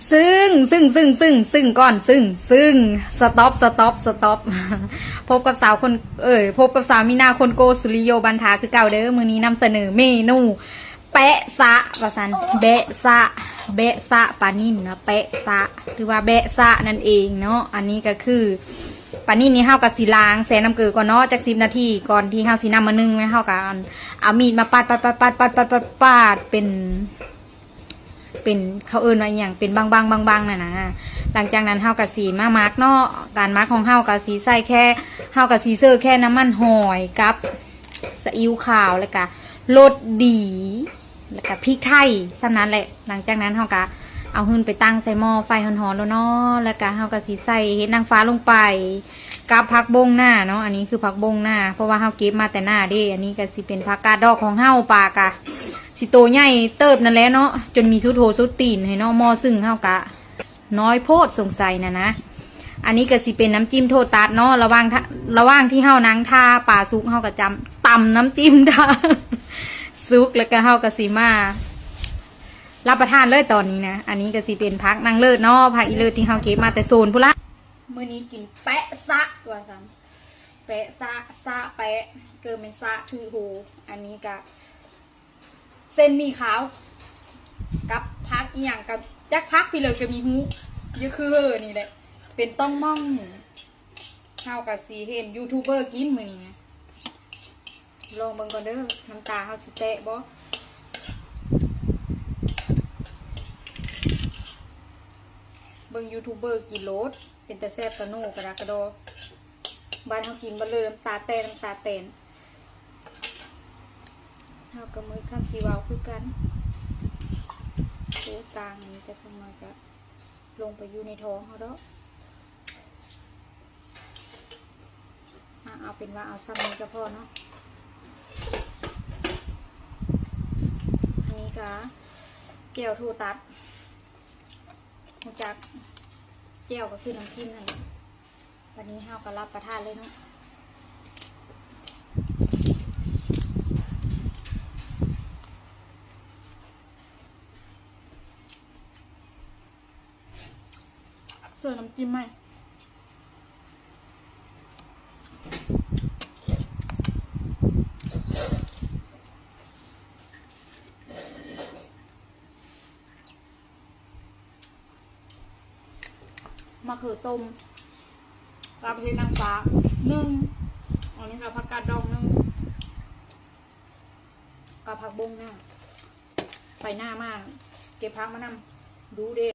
ຊຶ່ງ ຊຶ່ງ ລຶ່ງ ລຶ່ງ ຊຶ່ງກ່ອນ ລຶ່ງ ລຶ່ງ ສະຕັອບ ສະຕັອບ ສະຕັອບ ພົບກັບສາວຄົນ ເອີ ພົບກັບສາວມີນາຄົນໂກ ສຸລິໂຍ ບັນທາ ຄືເກົ່າເດີ. ມື້ນີ້ນຳສະເໜີເມນູ ແປະຊະ ວ່າຊັ້ນ ແບະຊະ ແບະຊະປານິນນະ ແປະຊະ ຫຼືວ່າແບະຊະນັ້ນເອງເນາະ. ອັນນີ້ກໍຄືປານິນນີ້ ເຮົາກໍຊິລ້າງແຊ່ນ້ຳເກືອກ່ອນເນາະ ຈັກສິບນາທີ ກ່ອນທີ່ເຮົາຊິນຳມາໜຶ້ງ. ແລ້ວເຮົາກໍເອົາມີດມາປາດ ປາດ ເປັນ ເປັນ ເຂົາເອີ້ນວ່າອີ່ຫຍັງ ເປັນບາງໆໆນັ້ນນະ. ຫຼັງຈາກນັ້ນເຮົາກໍຊິມາໝັກເນາະ. ການໝັກຂອງເຮົາກໍຊິໃສ່ແຄ່ ເຮົາກໍຊິເສີແຄ່ນ້ຳມັນຫອຍກັບ ສະອິ້ວຂາວ ແລ້ວກະລົດດີ ແລ້ວກະພິກໄທ ສ່ຳນັ້ນແຫຼະ. ຫຼັງຈາກນັ້ນເຮົາກະເອົາຫຶ້ນໄປຕັ້ງໃສ່ໝໍ້ໄຟຮ້ອນໆໂລດເນາະ. ແລ້ວກະເຮົາກະຊິໃສ່ເຫັດນາງຟ້າລົງໄປ ກັບຜັກບົ້ງນາເນາະ. ອັນນີ້ຄືຜັກບົ້ງນາ ເພາະວ່າເຮົາເກັບມາແຕ່ນາເດ້. ອັນນີ້ກະຊິເປັນຜັກກາດດອກຂອງເຮົາ ປາກະຊິໂຕໃຫຍ່ເຕີບນັ້ນແຫຼະເນາະ ຈົນມີສຸດໂຫສຸດຕີນໃຫ້ເນາະ. ໝໍ້ຊຶ່ງເຮົາກະ ນ້ອຍໂພດສົງໄສນະນະ. ອັນນີ້ກໍຊິເປັນນ້ຳຈິ້ມໂທຕັດເນາະ. ລະຫວ່າງ ລະຫວ່າງທີ່ເຮົານັ່ງຖ້າປາສຸກ ເຮົາກໍຈຳຕຳນ້ຳຈິ້ມຖ້າສຸກ ແລ້ວກໍເຮົາກໍຊິມາຮັບປະທານເລີຍຕອນນີ້ນະ. ອັນນີ້ກໍຊິເປັນຜັກນາງເລີດເນາະ ຜັກອີເລີດທີ່ເຮົາເກັບມາແຕ່ສວນພຸ້ນລະ. ມື້ນີ້ກິນແປະຊະວ່າຊັ້ນ ແປະຊະ ຊະແປະ ເກີແມ່ນຊະຖືໂຫ. ອັນນີ້ກໍ ເສັ້ນໝີ່ຂາວ ກັບຜັກອີ່ຫຍັງ ກັບຈັກຜັກພີ້ເລີກະມີຮູ້ ຢູ່ຄືເຮີນີ້ແຫຼະ ເປັນຕ້ອງມ່ອງ. ເຮົາກະຊິເຫັນຢູທູບເບີກິນມື້ນີ້ນະ ລອງເບິ່ງກ່ອນເດີ ນ້ຳຕາເຮົາຊິແຕກບໍ່. ເບິ່ງຢູທູບເບີກິນໂລດ ເປັນຕາແຊບຕາໂນກະດາກະດໍ. ບ້ານເຮົາກິນເບິດເລີຍ ນ້ຳຕາແຕກ ນ້ຳຕາແຕນ. ເຮົາກໍມືດຄຳຊິເວົ້າຄືກັນ. ໂອ້ ຕາງນີ້ກະສັກໜ້ອຍກະລົງໄປຢູ່ໃນທ້ອງເຮົາດອກ. ອ່ະ ເອົາເປັນວ່າເອົາຊ່ຳນີ້ກະພໍເນາະ. ອັນນີ້ກະແຈ່ວໂທຕັດ ຮູ້ຈັກ ແຈ່ວກໍຄືນ້ຳຈິ້ມນັ້ນແຫຼະ. ບັດນີ້ເຮົາກໍຮັບປະທານເລີຍເນາະ. ສ່ວນນ້ຳຈິ້ມໃໝ່ ມະເຂືອຕົ້ມ ກັບເຫັດນາງຟ້າໜຶ່ງ ອັນນີ້ກໍຜັກກາດດອງໜຶ່ງ ກັບຜັກບົ້ງນາ. ໄປນາມາເກັບຜັກມານຳ ດູເດ້.